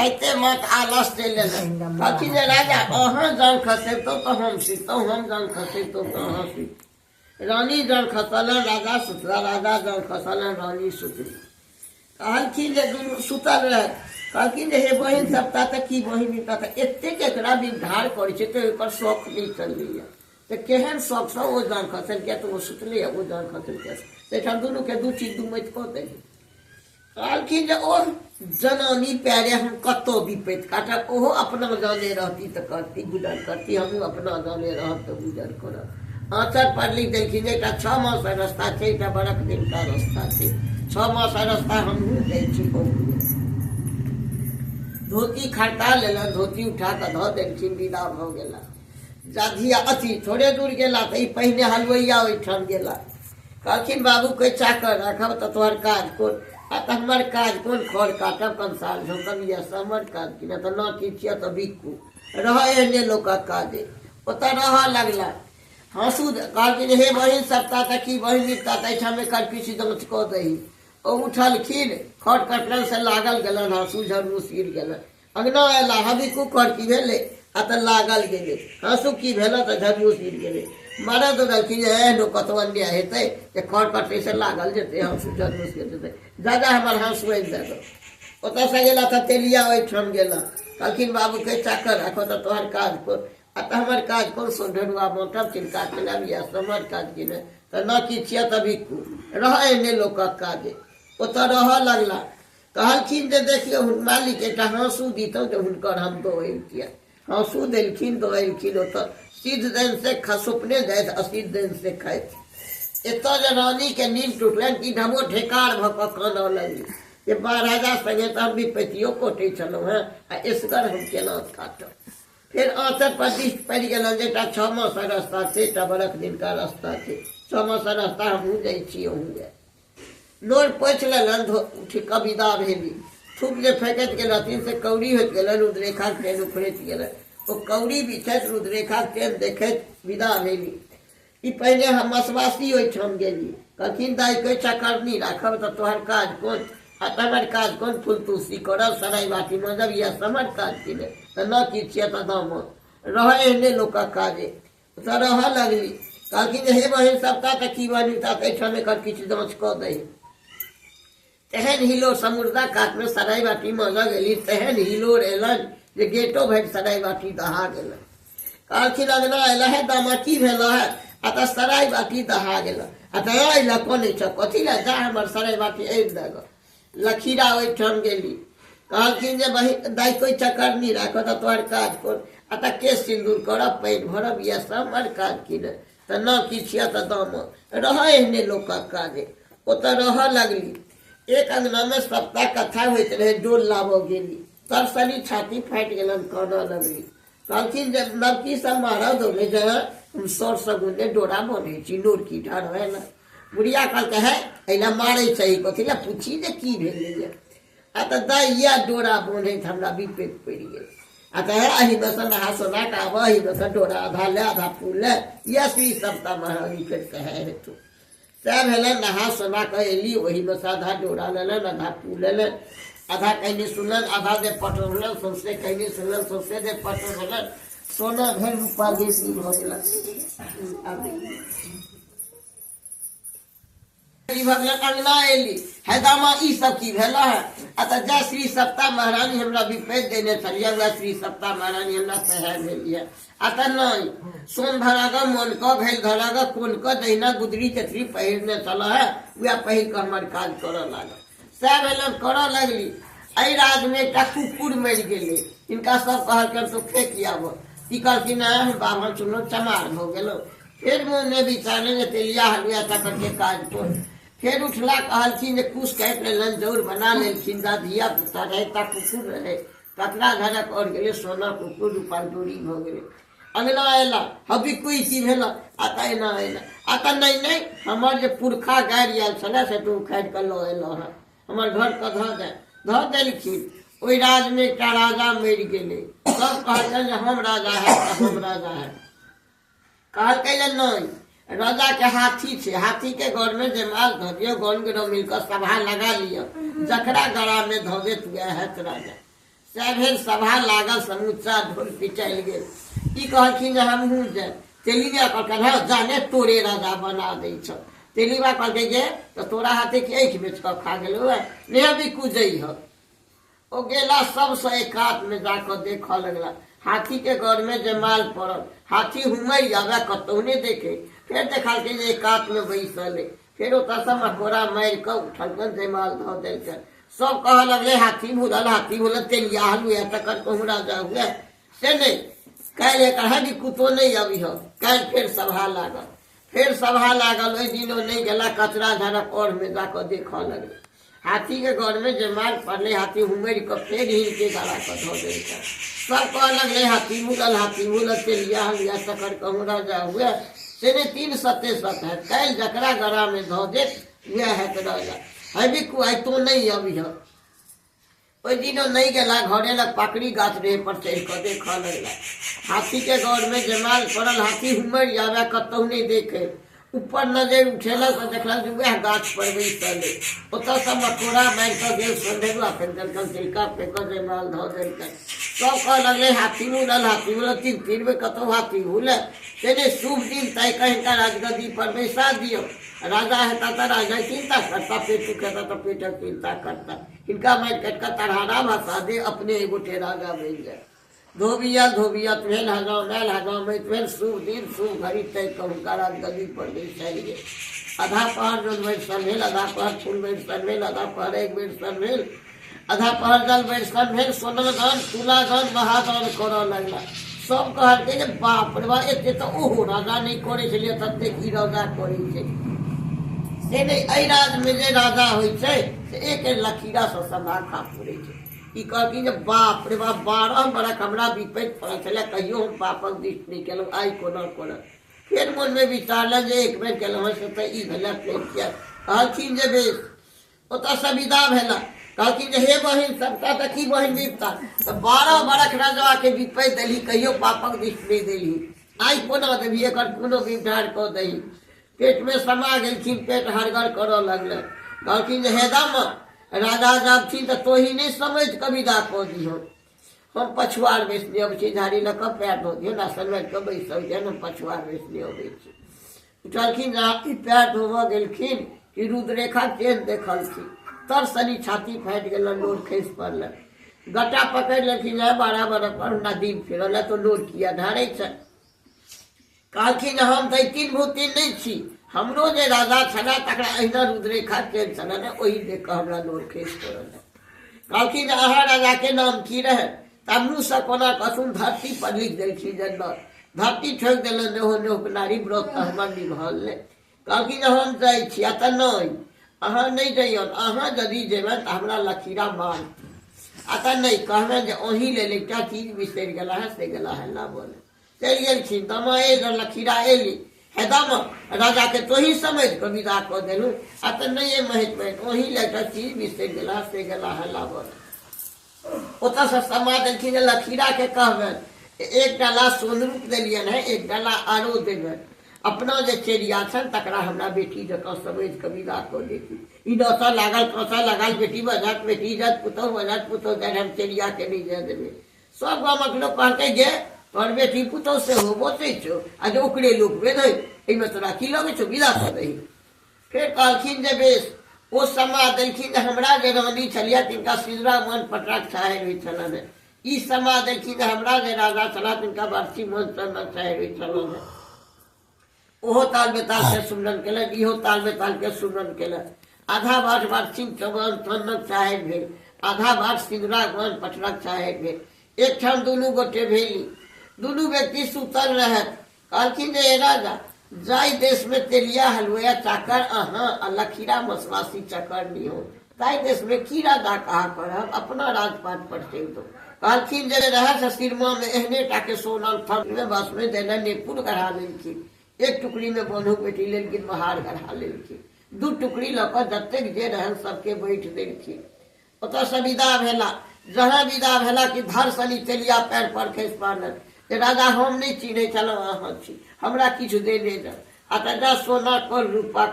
खाइते मात आलस चलि एलनि। कहलखिन जे राजा अहाँ जहन खसेबतहुँ तऽ हम सुतितहुँ, हम जहन खसेबतहुँ तऽ अहाँ सुतितहुँ। रानी जहन खसलनि राजा सुतला, राजा जहन खसलनि रानी सुतली। कहलखिन जे दुनू सुतल रहथि। कहलखिन जे हे बहिन सबटा तऽ की बहिन तऽ एतेक एकरा व्यवहार करै छै तऽ ओकर शौख नहि चलैया। तऽ केहन शौकसँ ओ जहन खसलकै तऽ ओ सुतलै ओ जहन खसलकै ताहिठाम दुनूके दू चीज दू मति कऽ देली। कहलखिन जे ओ जनानी पैरे हम कतौ विपैत काटब, ओहो अपना जाने रहती तऽ करती गुजर करती, हमहूँ अपना जाने रहब तऽ गुजर करब। आँचर पर लिख देलखिन जे एकटा 6 मासक रास्ता छै, एकटा बरख दिनका रास्ता छै, 6 मासक रास्ता हमहूँ जाइ छी। धोती खड़का लेलनि, धोती उठा कऽ धऽ देलखिन, विदा भऽ गेला। जाधिया अथी थोड़े दूर गेला तऽ ई पहिने हलुवैया ओहिठाम गेला। कहलखिन बाबू कोइ चाकर राखब तऽ तोहर काज कोन? आ तऽ हमर काज कोन, खर काटब कंसार झोंकब इएह सब हमर काज की नहि तऽ न की छियै तऽ बिक्कू रह एहने लोकक काजे। ओतऽ रहऽ लगला। हाँसू कहलखिन हे बहिन सप्ताह तऽ की बहिन मिलता तऽ एहिठाम एकर किछु जाँच कऽ दही। ओ उठलखिन, खर कटलनि से लागल गेलनि, हाँसू झड़ू सिर गेलनि। अङ्गना अयला, हबी कुकर की भेलै? आ तऽ लागल गेलै। हाँसू की भेल? तऽ झरियो गिर गेलै। मारऽ दौड़लखिन जे एहनो कतौ अन्याय हेतै जे खर कटै से लागल जेतै, हाँसू झरियो गिर जेतै। दादा हमर हाँसू आनि दऽ दो। ओतऽसँ गेला तऽ तेलिया ओहिठाम गेला। कहलखिन बाबूके चाकर राखो तऽ तोहर काज कोन? आ तऽ हमर काज कोन, सोढरुआ बाँटब चिलका खेलायब इएह सब हमर काज की नहि तऽ न की छियै तऽ बिक्कू रह एहने लोकक काजे। ओतऽ रहऽ लगला। कहलखिन जे देखियौ मालिक एकटा हाँसू दितहुँ जे हुनकर हम दऽ अबितियै। हाँसू देलखिन, दऽ एलखिन। ओतऽ सिद्ध दिन से सपने जाइत असिद्ध दिन से खाइत। एतऽ जे रानीके नींद टूटलनि कि ढबो ढेकार भऽ कऽ कानऽ लगली जे महाराजा सङ्गे तऽ हम विपत्तियो कटै छलहुँ हेँ आ एसगर हम केना काटब। फेर आँचर पर दिष्ट पड़ि गेलनि जे एकटा 6 मासक रास्ता छै, एकटा बरख दिनका रास्ता छै, 6 मासक रास्ता हमहूँ जाइ छी अहूँ जाय। नोर पोछि लेलनि, उठि कऽ विदा भेली। थूक जे फेकैत गेल रहथिन से कौड़ी होइत गेलनि, रुद्रेखाक चेन उखड़ैत गेलनि। ओ कौड़ी बिछैत रुद्रेखाक चेन देखैत विदा भेली। ई पहिने हम मसवासी ओहिठाम गेली। कहलखिन दाइ कोइ चकरनी राखब तऽ तोहर काज कोन? आ तऽ हमर काज कोन, फूल तुलसी करब सराइ बाटी मजब इएह हमर काज की नहि तऽ न की छियै तऽ दाम रह एहने लोकक काजे। तऽ रहऽ लगली। कहलखिन जे हे बहिन सबटा तऽ की बहिन तऽ एहिठाम एकर किछु जाँच कऽ दही। तेहन हिलो समुद्रा कातमे सराइ बाटी मजऽ गेली, तेहन हिलोर एलनि जे गेटो भरि सराइ बाटी दहा गेलनि। कहलखिन अङ्गना अयला हे दामा की भेल है? आ तऽ सराइ बाटी दहा गेल। आ तऽ अयला कोने छ कथी लए जा हमर सराइ बाटी आनि दे गऽ। लखीरा ओहिठाम गेली। कहलखिन जे बहिन दाइ कोइ चक्कर नहि राखऽ तऽ तोहर काज कोन? आ तऽ केश सिन्दूर करब पानि भरब इएह सब हमर काज की नहि तऽ न की छियै तऽ दाम रहऽ एहने लोकक काजे। ओतऽ रहऽ लगली। एक अङ्गनामे सप्ताह कथा होइत रहै, डोल लाबऽ गेली। तरसली छाती फाटि गेलनि, कानऽ लगली। कहलखिन जे नवकी सब मारऽ दौड़े जे हम सर सगुने डोरा बन्है छी, नोर की ढार है ने। बुढ़िया कहलकै है एहि मारै छै कथी लए, पूछी जे की भेलैए। आ तऽ दाइ इएह डोरा बन्हैत हमरा विपैत पड़ि गेल। आ तऽ हे एहिमे सँ नहा सोना कऽ आबऽ, एहिमे सँ डोरा आधा ले आधा फूल ले, इएह श्री सप्ताह महारानी फेर सएह हेतु। सएह भेलनि। नहा सोना कऽ एली, ओहिमे सँ आधा डोरा लेलनि, आधा फूल लेलनि, आधा कहनी सुनलनि, आधा जे पटौलनि, सौंसे कहनी सुनलनि, सौंसे जे पटौलनि, सोना भेल रूपा बेसी भऽ गेलनि। ई भऽ गेलनि। अङ्गना एली, हे दामा ई सब की भेल है? आ तऽ जय श्री सप्ताह महारानी हमरा विपैत देने छलियै, वएह श्री सप्ताह महारानी हमरा सहाय भेल यऽ। आ तऽ नहि सोन धरागऽ मोन कऽ घैल धरागऽ कोन कऽ दहिना गुदरी चतरी पहिरने छल है, वएह पहिर कऽ हमर काज करऽ लागल। सएह भेलनि, करऽ लगली। एहि राजमे एकटा कुकुर मरि गेलै। हिनका सब कहलकनि तू फेक आबऽ। ई कहलखिन नहि हम बाभन सुनलहुँ चमार भऽ गेलहुँ। फेर मोनमे विचारलनि जे तेलिया हलुआ तकर काज कोन। फेर उठला, कहलखिन जे कुश काटि लेलनि, जौर बना लेलखिन, दा धिया पुता रहै ता कुकुर रहै, कतरा घरक और गेलै, सोना कुकुर रूपा डोरी भऽ गेलै। अङ्गना अयला, हबी कोई की भेल? आ तऽ एना एना। आ तऽ नहि नहि हमर जे पुरखा गाड़ि आयल छलै से तू उखाड़ि कऽ लऽ एलऽ हँ, हमर घर कऽ धऽ दे। धऽ देलखिन। ओहि राजमे एकटा राजा मरि गेलै। सब कहलकनि जे हम राजा है तऽ हम राजा है। कहलकै जे नहि, राजाके हाथी छै, हाथीके गरमे जे माल धऽ दियौ, गन गिरो मिल कऽ सभा लगा लिअ, जकरा गरामे धऽ देत वएह हैत राजा। सएह भेल सभा लागल समूचा ढोल पिटायल गेल ई कहलखिन जे हमहूँ जायब तेलीबा कहलखिन हँ जाने तोरे राजा बना दै छौ तेलीबा कहलकै जे तऽ तोरा हाथे कि आँखि बेच कऽ खा गेलौ हँ नहि बिकू जइह ओ गेला सबसँ एकातमे जाकऽ देखऽ लगला हाथीके गरमे जे माल पड़ल हाथी हुमरि आबए कतहु नहि देखे फेर देखलकै जे एकातमे बैसल अइ फेर ओतऽसँ मकोड़ा मारि कऽ उठलकनि जयमाल धऽ देलकनि सब कहऽ लगलै हाथी भूलल हाथी भूलल तेलिया हुए तकर कहूँ राजा हुए से नहि काल्हि एकर हड्डी कुतो नहि अबिह काल्हि फेर सभा लागल फेर सभा लागल ओहि दिन ओ नहि गेला कचरा झाड़क ओरमे जाकऽ देखऽ लगलै हाथीके घरमे जे माल पड़लै हाथी हुमरि कऽ फेर हिनके गला कऽ धऽ देलकै सब कहऽ लगलै हाथी मुलल हाथी मुलल तेलिया हलिया तकर कहूँ राजा हुए से नहि तीन सते सत हैत काल्हि जकरा गरामे धऽ देत वएह हैत राजा है बिक्कू आइ तोँ नहि अबिह ओहि दिन ओ नहि गेला घरे लग पाकड़ी गाछ रहै पर चढ़ि कऽ देखऽ लगला हाथीके घरमे जे माल पड़ल हाथी हुमरि जाबे कतहु नहि देखे ऊपर नजरि उठेलक तऽ देखलक जे उएह गाछ पर बैसल अइ ओतऽसँ मकोड़ा मारि कऽ गेल सोंढेरुआ फेर देलकनि तिलका फेकऽ जे माल धऽ देलकनि सब कहऽ लगलै हाथी मुड़ल हाथी मुड़ल तीन तीन बेर कतहु हाथी हुले से नहि शुभ दिन तय कऽ हिनका राजगद्दी पर बैसा दियौ राजा हेता तऽ राजा चिन्ता करता पेटुक हेता तऽ पेटक चिन्ता करता हिनका मारि काटि कऽ तरहारा भसा दे अपने एगोटे राजा बनि जाय धोबिया धोबियत भेल हगाम आयल हगामैत भेल शुभ दिन शुभ घड़ी तय कऽ हुनका राजगद्दी पर बैसायल गेल आधा पहर जल बैसल भेल आधा पहर फूल बैसल भेल आधा पहर एक बैसल भेल आधा पहर जल बैसल भेल सोना दान तुला दान महादान करऽ लगला सब कहलकै जे बाप रे बाप एते तऽ ओहो राजा नहि करै छलियै ततेक ई राजा करै छै से नहि एहि राजमे जे राजा होइ छै से एक लकीरासँ सभा खा पुरै छै ई कहलखिन जे बाप रे बाप 12 बरख हमरा विपैत पड़ल छलै कहियो हम पापक दृष्टि नहि केलहुँ आइ कोना करब फेर मोनमे विचारलनि जे एक बेर केलहुँ हँ से तऽ ई भेलै फेर किया कहलखिन जे बेस ओतऽसँ विदा भेला कहलखिन जे हे बहिन सबटा तऽ की बहिन विपता तऽ 12 बरख रजवाके विपैत देलही कहियो पापक दृष्टि नहि देलही आइ कोना देबही एकर कोनो विचार कऽ दही पेटमे समा गेलखिन पेट हड़गड़ करऽ लगलनि कहलखिन जे हे दामा राजा जाबथिन तऽ तोही नहि समझ कऽ विदा कऽ दिहन हम पछुआर बैसने अबै छी झाड़ी लऽ कऽ पैर धो दिहन आसन मारि कऽ बैसल छियनि हम पछुआर बैसने अबै छी उठलखिन राति पैर धोबऽ गेलखिन कि रुद्रेखा चेन्ह देखलखिन तर सनी छाती फाटि गेलनि लोर खसि पड़लनि गट्टा पकड़ि लेलखिन जे 12 बरख पर हुनका दिन फिरल तऽ लोर किया ढारै छै कहलखिन हम तऽ तीन भूतिन नहि छी हमरो जे राजा छला तकरा अहिना रुद्रेखा चेन्ह छलनि ने ओहि देख कऽ हमरा लोर खसि पड़ल कहलखिन जे अहाँ राजाके नाम की रहै तऽ मुँहसँ कोना कहथुन धरती पर लिख देलखिन जे धरती ठोकि देलनि नेहो नेहो नारी व्रत तऽ हमर निभल नहि कहलखिन जे हम जाइ छी आ तऽ नहि अहाँ नहि जइयौन अहाँ यदि जेबै तऽ हमरा लकीरा मारती आ तऽ नहि कहबनि जे अहीं लेल एकटा चीज बिसरि गेला है से गेला है लाबऽ लेल चलि गेलखिन दामा एल लकीरा एली हे दामा राजाके तोही समझि कऽ विदा कऽ देलहुँ आ तऽ नहि महेश बहिन ओही लए एकटा चीज बिसरि गेला से गेला है लाबऽ लेल ओतऽसँ समा देलखिन जे लखीराके कहबनि एक डाला सोनरूप देलियनि हेँ एक डाला आरो देबनि अपना जे चेरिया छनि तकरा हमरा बेटी जकाँ समझि कऽ विदा कऽ देती ई नशा लागल काँसा लागल बेटी बजत बेटी जात पुतहु बजत पुतहु जात हम चेरियाके नहि जाय देबै सब गामक लोक कहलकै जे तोहर बेटी पुतहु सेहो बचै छौ आ जे ओकरे लोक बेधै एहिमे तोरा की लगै छौ विदा कऽ दही फेर कहलखिन जे बेस ओ समा देलखिन जे हमरा जे रानी छलियै तिनका सिन्दरा मन पटराक छाहरि होइ छलनि ई समा देलखिन जे हमरा जे राजा छलाह तिनका बरसी मन चन्दन छाहरि होइ छलनि ओहो ताल बेताल के सुमरन केलनि इहो ताल बेताल के सुमरन केलनि आधा बाट बरसी चमन चन्दन छाहरि भेल आधा बाट सिन्दरा मन पटराक छाहरि भेल एकठाम दुनू गोटे भेली दुनू व्यक्ति सुतल रहथि कहलखिन जे हे राजा जाहि देशमे तेलिया हलुआ चाकर अहाँ आ लखीरा मसवासी चकर नहीं हो ताहि देशमे की राजा कहा करब अपना राजपाट पर चलि दो कहलखिन जे रहै से सिरमामे एहने टाके सोनल थममे बसमे देने नेपुर गढ़ा लेलखिन एक टुकड़ीमे बन्हू बेटी लेलखिन बहार गढ़ा लेलखिन दू टुकड़ी लऽ कऽ जतेक जे रहनि सबके बैठ देलखिन ओतऽसँ विदा भेला जहाँ विदा भेला कि धर सनी तेलिया पैर पर खसि पड़लनि जे राजा हम नहि चिन्है छलहुँ अहाँ छी हमरा किछु देने जाउ आ तऽ जा सोना कल रूपा